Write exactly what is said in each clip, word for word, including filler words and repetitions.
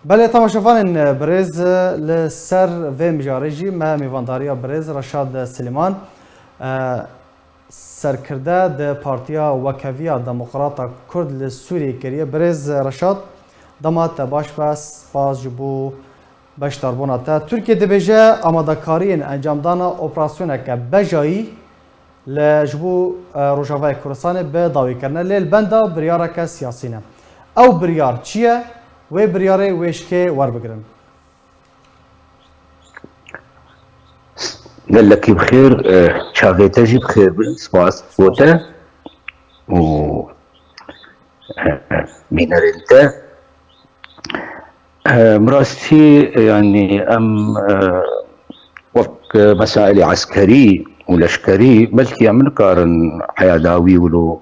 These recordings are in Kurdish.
Belê, temaşevanên birêz, li ser vê mijarê jî me mêvandariya birêz Reşad Silêman, e, serkirde di Partiya Wekeviya Demokrata Kurd li Sûriyê kiriye. Birêz Reşad, dema te baş be, spas ji bo beşdarbûna te. Tirkiye dibêje, amadekariyên encamdana operasyoneke bejayî li, ji bo, e, Rojavayê Kurdistanê bi dawî kirine, lê li benda biryareke siyasî ne. Ew biryar çi ye? Wê biryarê wê ji kê werbigirin? Gelekî bi xêr, e, çavê te jî bi xêr bin. Spas bo te û, e, bînerên te. E, bi rastî, e, yanî em, e, wek, e, mesailê eskerî û leşkerî, belkî em nikarin heya dawî wilo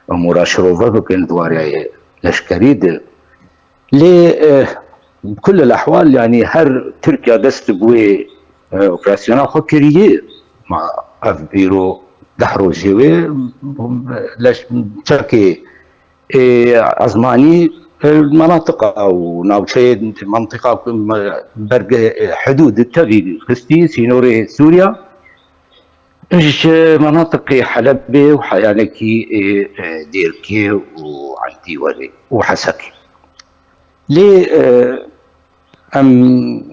emûra şirove bikin di warê leşkerî de. Lê, e, bi kul el ehwal, yanî her Tirkiye dest bi wê, e, operasyona xwe kiriye. Ma ev îro deh rojê wê, leş, çekê, e, ezmanî, e, menatiqa û navçeyê, menatiqa, e, berge, e, hudûd tevî xistî sînorê Sûriya. Ji menatiqê Helebê û heyanekî, e, e, Dêrkê û Eydîwerê û Hesekê. Lê, e, em,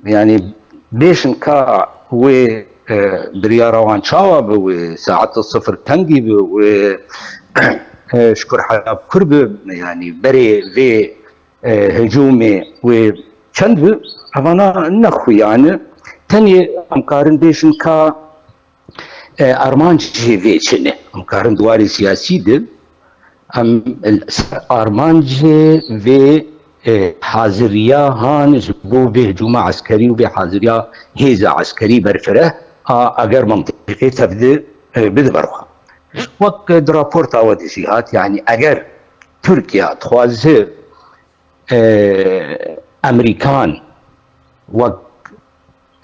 yanî, bêjin ka wê, e, biryara wan çawa bi, wê saeta sifir kengî bi, wê, e, ji kur heya bi kur bi, yanî, berê vê, e, hicûmê wê çend bi, evana ne xuya ne. Tenê em karin bêjin ka, e, armancê vê çi ne. Em karin di warê siyasî de, em, armancê vê, e, haziriya han ji bo vê hicûma eskerî û vê haziriya hêza eskerî berfireh a eger mentiqê tevdi, e, bide ber xwe. Wek di raporta we de jî hat, yanî eger Tirkiye dixwaze, e, Emerîkan wek,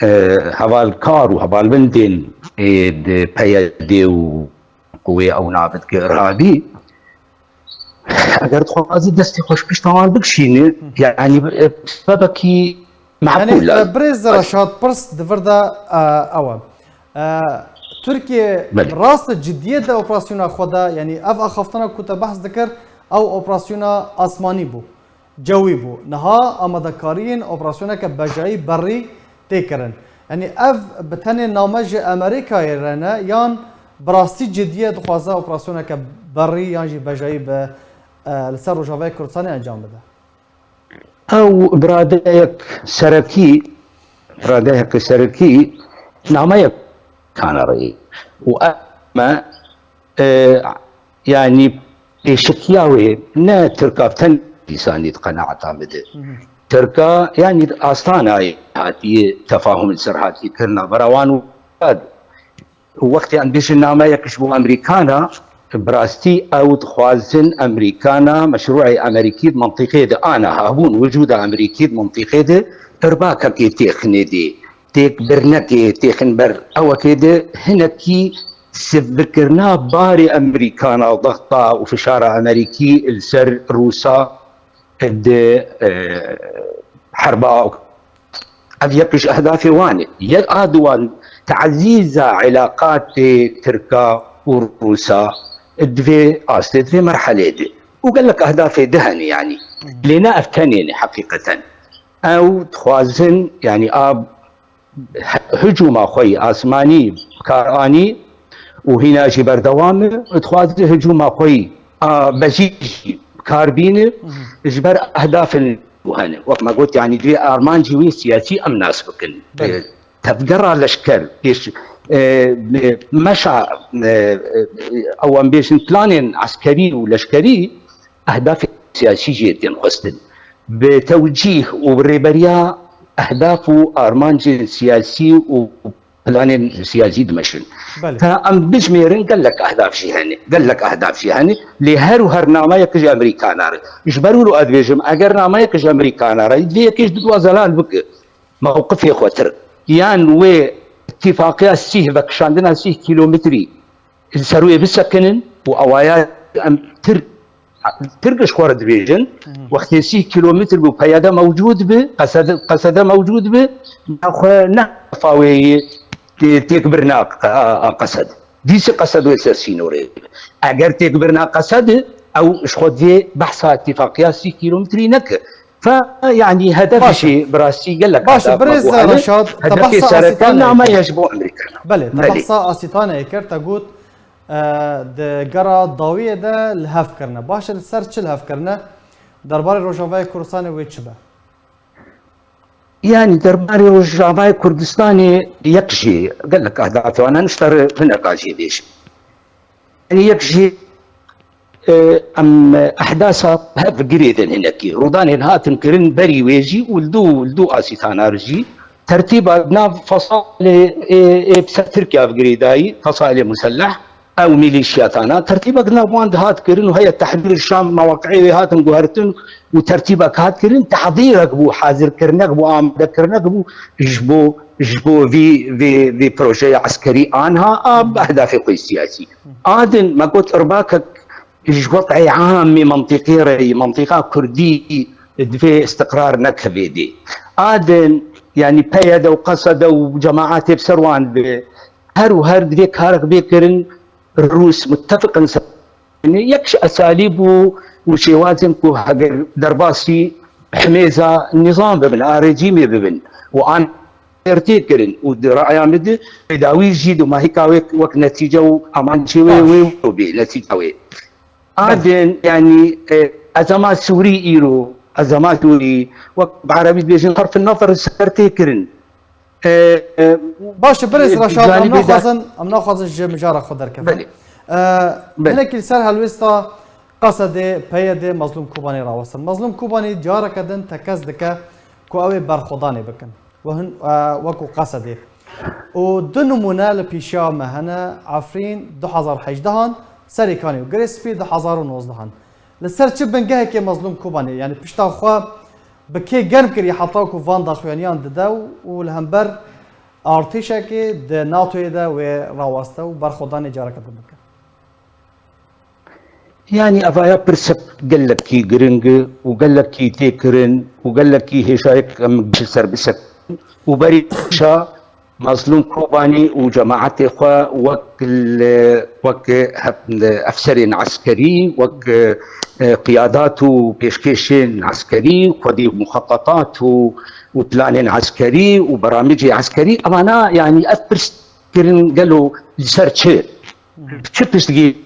e, hevalkar û hevalbendên, e, di P Y D û ku wê ew nabit ki irhabî, eger dixwaze destê xwe ji pişta wan bikişîne, yanî, e, sebebekî Yanî, meqûl e, e. Birêz Reşad, pirs di vir de, e, ew e. E, Tirkiye Belê. Rast e, cidiyê de operasyona xwe de, yanî ev axaftina ku te behs dikir, ew operasyona asmanî bû, cewî bû. Niha amadekariyên operasyoneke bejayî berî tê kirin. Yanî ev bi tenê name ji Amerîkayê re ne, yan bi rastî cidiyê dixwaze operasyoneke berî yan jî bejayî bi, e, li ser Rojavayê Kurdistanê encam bide? Ew biradeyek serekî, biradeyek serekî nameyek kanarî û em, e, yanî pêşikiya wê ne Tirka bi tenê dîsanî di qenaeta min de. Hı hı. Tirka, yanî Astanayê hatiye tefahum li ser hatiye kirina bera wan û Wextê em bêjin nameyek ji bo Amerîkana, bi rastî ew dixwazin Amerîkana, meşrûê Amerîkî di mentiqê de ana hebûn, wicûda Amerîkî di mentiqê de irbakekê têxinê dê, têk birnekê têxin ber ewekê de hinekî sivbirkirina barê Amerîkana û dexta û fişara Amerîkî li ser Rûsa di, e, herba Ev yek ji ehdafê wan e. Yek a diwan teezîza îlaqatê Tirka û Rûsa di vê astê, di vê merhelê de. Û gelek ehdafê di hene, yanî. Lê ne ev tenê ne heqîqeten. Ew dixwazin, yanî a hicûma xwe yî asmanî bi kar anî û hîna jî berdewam e, dixwaze hicûma xwe yî a bejî jî bi kar bîne, ji ber ehdafên û hene. Wek me got, yanî divê armancî wî siyasî em nas bikin. Belê. E, tevgera leşker, pêş, e, e, meşa, e, e, ew em bêjin planên eskerî û leşkerî, ehdafên siyasî jê tên xwestin. Bi tewcîh û bi rêberiya ehdaf û armancên siyasî û planên siyasî dimeşin. Belê. Te em bijmêrin gelek ehdaf jî hene. Gelek ehdaf jî hene. Lê her û her nameyek ji Amerîkana re. Ji ber wilo ez dibêjim, eger nameyek ji Amerîkana re, divê yekê ji didwa zelal bike. Mewqifê xwe tirk. Yan wê îtîfaqiya sîh, vekişandina sîh kîlometrî li ser wê bisekinin û awaya em tirk Tirk ji xwe re dibêjin, wextê sî kîlometr bû peyade mewcûd bi, qesede, qesede mewcûd bi, nexwe ne fawêyî tê-, têkbirina q-, a, a qesed. Dîsî qesed wê ser sînorê. Eger têkbirina qesed, ew ji xwe divê behsa îtîfaqiya sî kîlometrî neke. Fe, yanî hedef Baş e. Jî bi rastî gelek Baş e, adab me birêz bo hene. Reşad, te Hedefê behsa sereke Asîtanê nama kir. Ye ji bo Amerîka. Belê, te Belê. Behsa Asîtanê kir, te got, e, di gera dawiyê de li hev kirine. Baş e, li ser çi li hev kirine? Derbarê Rojavayê Kurdistanê wê çi be? Yanî derbarê Rojavayê Kurdistanê yek jî gelek ehdafê wan hene, ji te re hineka jê bêjim. Yanî yek jî, e, em ehdasa hev girêdin hinekî. Rûdanên hatin kirin berî wê jî û li dû, li dû asîtana re jî tertîba nav fesalê, e, e, bi ser Tirkiye ve girêdayî, fesalê muselleh, ew mîlîşiyatana, tertîbek nav wan dihat kirin û heye tehdîr Şam, mewaqi'ê wê hatin guhertin û tertîbek hat kirin, tehdîrek bû, hazirkirinek bû, amadekirinek bû ji bo, ji bo vî, vê, vê projeyê eskerî anha a bi ehdafê xwe siyasî. A din, me got, irbakek ji wet'ê amê mentiqê re, mentiqa kurdî divê istiqrar nekeve dê. A din, yanî P Y D û Qesede û cemaetê bi ser wan bi her û her divê karek bê kirin, Rûs muttefiqin ser. Yek ji esalîb û, û şêwazên ku heger derbasî himêza nîzam bibin, a rejîmê bibin û an tê kirin û di raya min de pêdawî jî dumahîka wê wek netîce û amancê wê Baş. Wê bê netîca wê. A Belê. Din, yanî, e, ezama Sûrî îro, ezama Sûrî, wek bi erebî dibêjin, herfin nafir ser tê kirin. E, e, Baş e, birêz e, Reşad, em janîbê de naxwazin, em naxwazin ji mijara xwe derkevin. Belê. E, Belê. Hinekî li ser helwêsta Qesedê, P Y D Mezlûm Kobanî rawestin. Mezlûm Kobanî careke din tekez dike ku ew ê berxwedanê bikin. Wehun, e, wekû Qesedê. Û du nimûne li pêşiya me hene, Efrîn du hezar hejdehan, Serêkanî û Girê Spî du hezar û nozdehan. Li ser çi bingehekê Mezlûm Kobanî, yanî pişta xwe bi kê germ kirî heta ku van daxuyaniyan dide û, û li hember artêşekê di NATOyê de wê raweste û berxwedanê careke din bike? Yanî evaya pirsek gelekî giring û gelekî tê kirin û gelekî hêjayek em ji ser bisekin û berî şa Mezlûm Kobanî û cemaetê xwe wek li, wek hep-, efserên eskerî, wek, e, qiyadat û pêşkêşên eskerî, xwedî muxetetat û, û planên eskerî û beramicê eskerî, evana, yanî ev pirs kirin gelo li ser çi? Bi çi piştgî,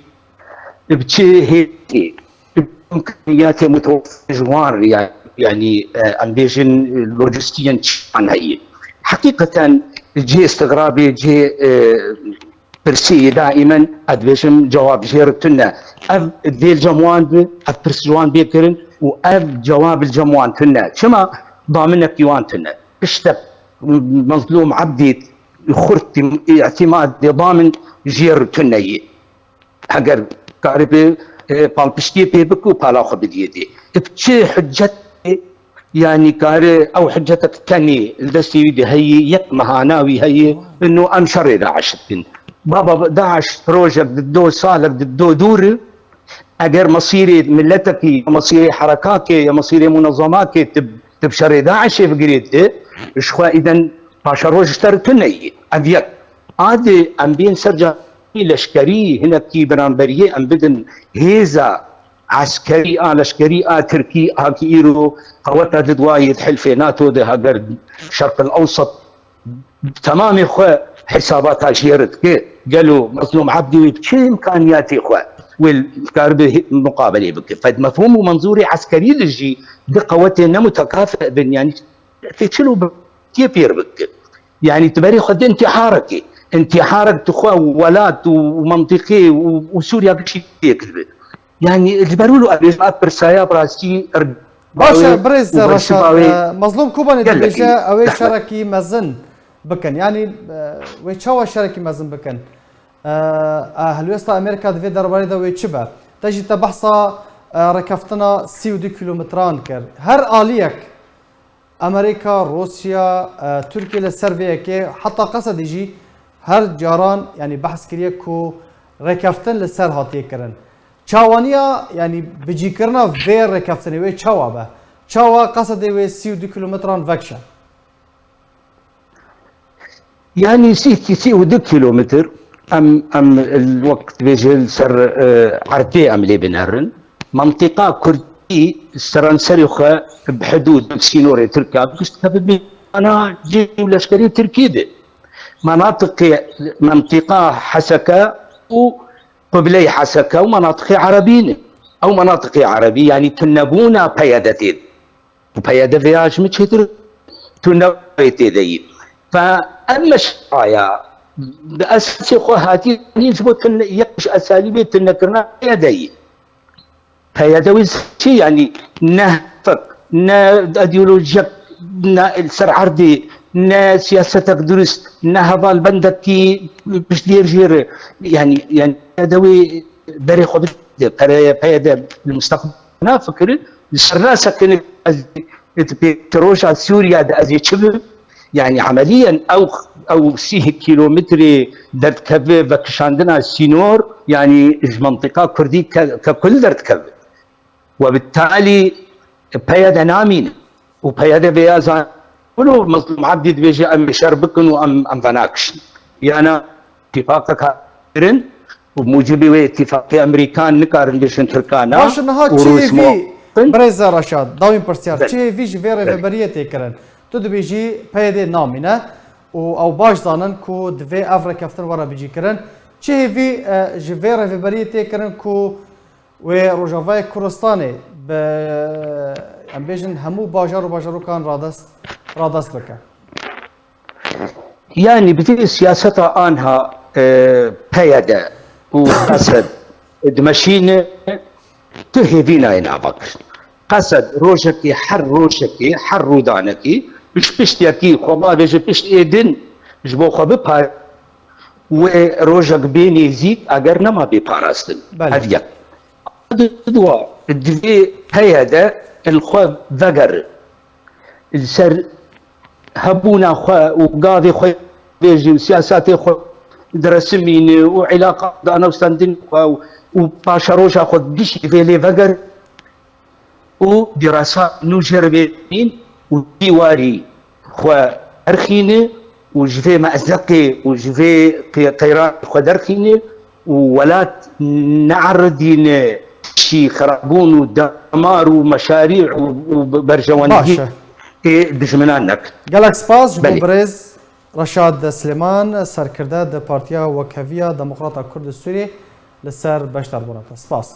bi çi hêzê, bi imkaniyatê mutewefir ji wan re, ya-, yanî, e, em bêjin, e, lojistiyên çi wan heye? Heqîqeten cihê istigrabê, cihê, e, pirsê yê daîmen, ez dibêjim, cewab jê re tune. Ev dê li cem wan bi, ev pirs ji wan bê kirin û ev cewab li cem wan tune. Çima? Daminekî wan tune. Tiştek Mezlûm Ebdî xurt îtîmadê damin jê re tune ye. Heger karibe, e, palpiştiyê pê bike û pala xwe bidiyê dê. Bi çi hicetê, yanî kare ew hicetek tenê li destê wî de heye, yek mehana wî heye, ino em şerê DAIŞ dikin. Baba DAIŞ projek di do salek di do dûr, eger mesîrê miletekî, mesîrê herekakê, ya mesîrê munezemakê tu, tu bi şerê DAIŞê bigirê tu, ji xwe îden paşeroja ji te re tune ye. Ev yek. A dê em bên ser ca leşkerî hinekî beramberiyê em bidin hêza eskerî a leşkerî a Tirkî a ki îro qeweta di duayê di hilfê NATO de heger Şerqil Ewsat temamê xwe hesabata jê re dike. Gelo Mezlûm Ebdî wê bi çi imkaniyatê xwe wê karibe muqabelê bike? Fed mefhûm û menzûrê eskerî de jî di qewetê ne mutekafe bin, yanî tê çil û bi tê pêr bike. Yanî tu berê xwe di întiharekê, întiharek tu xwe welat û, û mentiqê û, û Sûriya gişî pê kiribe. Yanî ji ber wilo em bêjin ev pirsaya bi rastî er-, Baş e, birêz û Reşad, bersiva wê e, Mezlûm Kobanî gelekî dibêje ew ê zehmet. Şerekî mezin bikin. Yanî, e, wê çawa şerekî mezin bikin? E, e, helwêsta Amerîka di vê derbarê de wê çi be? Te jî te behsa, e, rêkeftina sî û du kîlometran kir. Her aliyek Amerîka, Rûsya, e, Tirkiye li ser vê yekê, heta Qesedê jî her caran, yanî behs kiriye ku rêkeftin li ser hatiye kirin. Çawaniya, yanî bicîkirina vê rêkeftinê wê çawa be? Çawa Qesedê wê sî û du kîlometran vekişe? Yanî sî, sî û du kîlometr em, em wek dibêje li ser, e, erdê em lê binerin. Mentiqa Kurdî seranserê xwe bi hidûd, bi sînorê Tirkiya, gişt dikeve bi mana cihê û leşkerê Tirkî de. Menatiqê, mentiqa Heseke û Qibleyê Heseke û menatiqê Erebî ne. Ew menatiqê Erebî, yanî tunebûna P Y D tê de. Û P Y D vêya ji min çêtir tunebûyê tê de yî. Fe em meşaya bi esasê xwe hatî, yanî ji bo tune, yek ji esalîbê tunekirina P Y D yî. P Y D wê çi, yanî ne fik, ne ideolojiyek, ne li ser erdê, ne siyasetek durist, ne hevalbendekî piştgir jê re. Yanî, yanî P Y D wê berê xwe bide. P Y D, P Y D li mustaqbel nafikire, li ser nasekine ez ê di pênc roja Sûriya de ez ê çi bim? Yanî emeliyen ew, ew sî kîlometrê derdikeve vekişandina sînor, yanî ji mentiqa Kurdî ke, ke kul derdikeve. Webitalî P Y D namîne û P Y D vêya zanîn û Mezlûm Ebdî dibêje em ê şer bikin û em, em venakişin. Yana îtîfaqek hat kirin û mûcibî wê îtîfaqê Amerîkan nikarin bêjin Tirka na. Baş e, niha û çi Rûs hêvî, muwafik in. Birêz Zerreşad, dawîn pirsyar, belê, çi hêvî ji vê rêvebiriyê tê kirin? Tu dibêjî P Y D namîne û ew baş zanin ku divê ev rêkeftin were bicîkirin. Çi hêvî, e, ji vê rêveberiyê tê kirin ku wê Rojavayê Kurdistanê bi, em bêjin, hemû bajar û bajarokan radest, radest bike? Yanî bi vê siyaseta anha, e, P Y D û Qesed dimeşîne, tu hêvî nayê nava kirin. Qesed rojekê, her rojekê, her rûdanekê, pişt pişt yekî, xwe bavêje pişt ê din ji bo xwe bipar, wê rojek bê nêzîk, eger nema bê parastin. Belê. Ev yek. Dua, divê P Y D li xwe vegere. Li ser hebûna xwe û gavê xwe bêjî û siyasatê xwe diresimîne û îlaqa danewstandin xwe û, û paşeroja xwe giştî vê lê veger û dîrasa nû jê re bêjîn û dîwarî xwe derxîne û ji vê mezeqê û ji vê qey-, qeyranê xwe derxîne û welat neeridîne şî xirabûn û damar û meşarî û, û berjewendî Baş e. Ê dijminan nekin. Gelek spas ji bo Belê. Birêz Reşad Silêman, serkirde di Partiya Wekheviya Demokrata Kurd li Sûriyê, li ser beşdarbûna te. Spas.